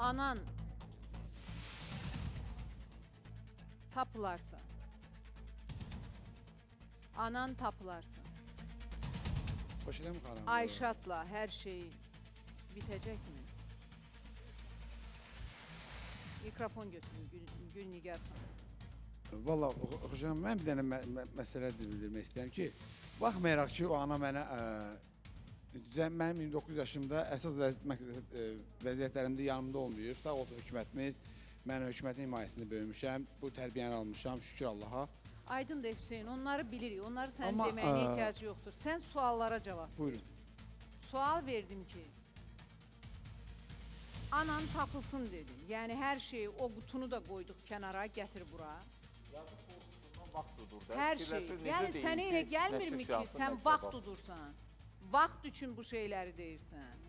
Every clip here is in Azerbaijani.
Anan tapılarsa, anan tapılarsa, Xoşedəm xanım. Ayşatla hər şey bitəcəkmi? Mikrofon götürün Gülnigar xanım. Valla Xoşedəm, mən bir dənə məsələ də bildirmək istəyirəm ki, baxmayaraq ki, o ana mənə mənim 29 yaşımda əsas vəziyyətlərimdə yanımda olmayıb. Sağ olsun hökumətimiz, mən hökumətin himayəsində böyümüşəm, bu tərbiyəni almışam, şükür Allaha. Aydın da Hüseyn, onları bilirik. Onları sənin Amma, deməyinə ehtiyac yoxdur. Sən suallara cavab ver. Buyurun. Sual verdim ki, anan tapılsın dedim. Yəni hər şeyi, o qutunu da qoyduq kənara, gətir bura. Yazıq qorxusundan vaxt udur da. Hər şey. Fikirləşir, necə Yəni deyim sənə ki, elə nə gəlmirmi şiş ki, yazsın, sən nə vaxt kabab. udursan? Vaxt üçün bu şeyləri deyirsən.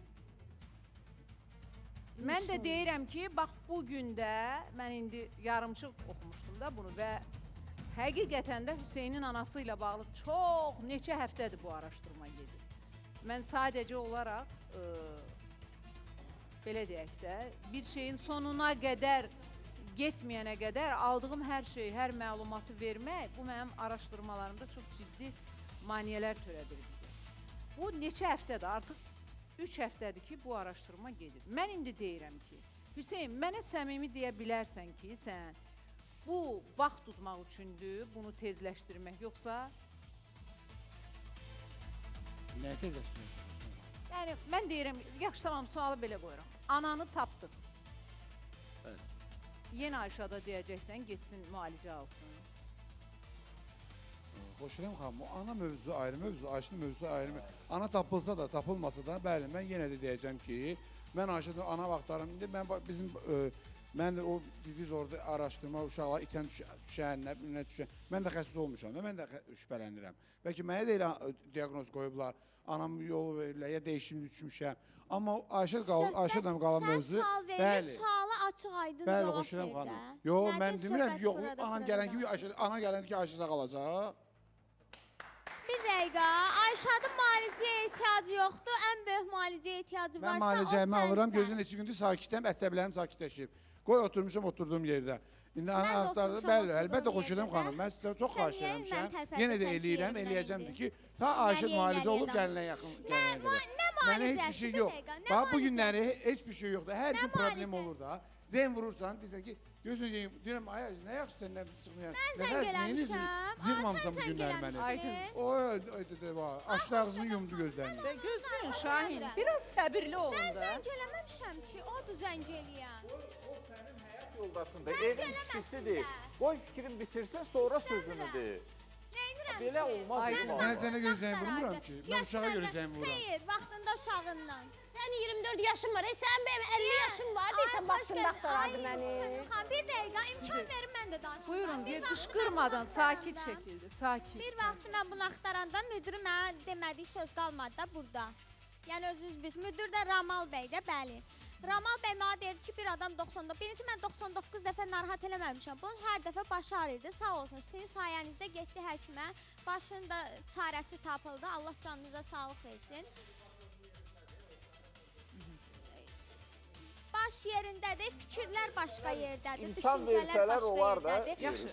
Mən də deyirəm ki, bax bu gün də mən indi yarımçıq oxumuşdum da bunu və həqiqətən də Hüseynin anası ilə bağlı çox neçə həftədir bu araşdırma gedir. Mən sadəcə olaraq belə deyək də, bir şeyin sonuna qədər getməyənə qədər aldığım hər şeyi, hər məlumatı vermək, bu mənim araşdırmalarımda çox ciddi maneələr törədir bizə. Bu neçə həftədir, artıq 3 həftədir ki, bu araşdırma gedir. Mən indi deyirəm ki, Hüseyn, mənə səmimi deyə bilərsən ki, sən bu vaxt tutmaq üçündür, bunu tezləşdirmək, yoxsa? Nəyi tezləşdirmək üçün? Yəni, mən deyirəm, yaxşı, tamam, sualı belə qoyuram. Ananı tapdıq. Bəli. Yenə Ayşada deyəcəksən, getsin, müalicə alsın. Xoşedəm xanım, o ana mövzusu ayrı mövzu, Ayşənin mövzusu ayrı mövzu. Ana tapılsa da, tapılmasa da, bəli, mən yenə də deyəcəm ki, mən Ayşədən ana vaxtlarım, indi mən bizim, mən də o dediniz orada araşdırma, uşaqlar itən düşən, nə bilim, nə düşən, mən də xəsis olmuşam da, mən də şübhələnirəm. Bəlkə mənə də elə diaqnoz qoyublar, anam yolu verirlər, ya dəyişim düşmüşəm. Amma Ayşədən qalan mövzu, Sən sual verir, bəli. suala açıq aydın Bəli, cavab Xoşedəm ver xanım. də. Yox, Nədir mən demirəm ki, söhbət yox, burada anam gələn kimi fırada? Ayşə, ana gələn ki, Ayşə sağalacaq. Bir dəqiqə, Ayşənin müalicəyə ehtiyacı yoxdur. Ən böyük müalicəyə ehtiyacı Mən varsa o müalicəmi alıram, sənsən. gözün neçə gündür sakitəm, əsəblərim sakitləşib. Qoy oturmuşam oturduğum yerdə. İndi Mən ana də axtarır, oturmuşam bəli, əlbəttə oturduğum Xoşedəm yerdə. xanım, mən sizdən çox Sən xahiş niyə eləmişəm. mən tərpətdirsən Yenə də ki, eləyirəm, yerimdən eləyəcəm indi? ki, ta Ayşə Nəliyə, müalicə nəliyə olub danışırsan? gəlinə yaxın, gələnə qədər. Nə Mənə heç bir müalicəsi? şey Bir yox. dəqiqə, nə Bax bu müalicəsi? günləri heç bir şey yoxdur. Hər Nə gün problem müalicəsi? olur da. Zəng vurursan, deyirsən ki, gözün yeyim, deyirəm, ay nə yaxşı sən nə çıxmayan. Mən zəng eləmişəm. Ay, Zığmamısan sən bu zəng günləri məni. eləmişdin. Aydın. Oy, oy, oy, oy, açdı ağzını yumdu gözlərini. Və gözləyin Şahin, biraz səbirli olun Mən da. zəng eləməmişəm ki, odur zəng eləyən. O sənin həyat yoldaşındır, Zəng evin eləməsin kişisidir. də. Qoy fikrin bitirsin, sonra sözünü İstəmirəm. de. Neynirəm Belə ki? olmaz, Aydın. olmaz. Mən sənə görə zəng Vaxtlar vurmuram artıq. ki, mən Güya uşağa görə məndən- zəng vururam. Xeyr, vaxtında uşağından. Sənin 24 yaşın var, sənin benim 50 yaşım var, deyirsən vaxtında axtarardı məni. Xan, bir dəqiqə imkan verin mən də danışım. Buyurun, bir vaxtı mən bunu qışqırmadan, sakit axtaranda- şəkildə, sakit. Bir vaxtı mən bunu axtaranda müdür mənə demədiyi söz qalmadı da burada. Yəni özünüz bilirsiniz, müdür də Ramal bəy də, bəli. Ramal bəy mənə deyir ki, bir adam 99, birinci mən 99 dəfə narahat eləməmişəm. Bunun hər dəfə başı ağrıyırdı, sağ olsun. Sizin sayənizdə getdi həkimə, başının da çarəsi tapıldı. Allah canınıza sağlıq versin. Baş yerindədir, fikirlər başqa yerdədir, İmkan düşüncələr versələr başqa olar da. yerdədir. Yaxşı.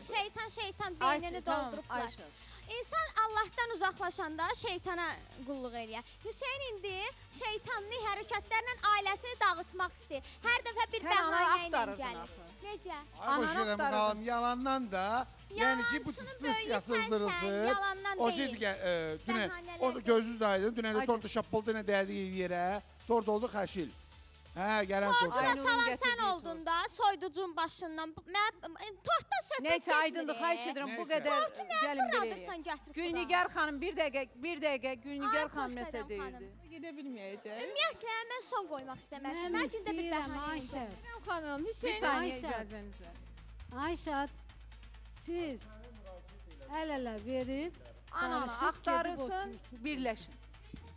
Şeytan Aydın, beynini tamam, doldurublar. Ayşə. İnsan Allahdan uzaqlaşanda şeytana qulluq eləyər. Hüseyn indi şeytanlı hərəkətlərlə ailəsini dağıtmaq istəyir. Hər dəfə bir Sən ananı bəhanə ilə axtarırdın gəlir. axı. Necə? Ay Ananı Xoşedəm axtarırdın. xanım, yalandan da, yəni ki bu Yalançının stres böyüyü yatızdırılsın. sənsən, yalandan O deyil. şeydir ki, dünən, Bəhanələr o deyil. gözünüz də aydın, dünən də Aydın. tortu şappıldı ilə dəydi yerə, tort oldu xəşil. Hə, gələn tort. Tortu da Aynurun salan sən gətirdiyi tort. oldun da, soyducun başından. Mən tortdan söhbət Neysə, aydındır, getmir. xahiş edirəm bu Neysə. qədər Tortu nəyə gəlin belə fırladırsan eləyək. gətirib bura? Gülnigar xanım, bir dəqiqə, bir dəqiqə, Gülnigar Ay, xanım xoş nəsə qədəm xanım. deyirdi. Gedə bilməyəcək. Ümumiyyətlə mən son qoymaq istəməmişəm. Mən Mən gündə bir istəyirəm bəhanə ilə Ayşə. gəlirəm. Xanım, Bir Hüseyn saniyə Ayşə. icazənizlə. Ayşad, siz əl-ələ verib Ananı barışıb gedib axtarırsın, oturursunuz. birləşin.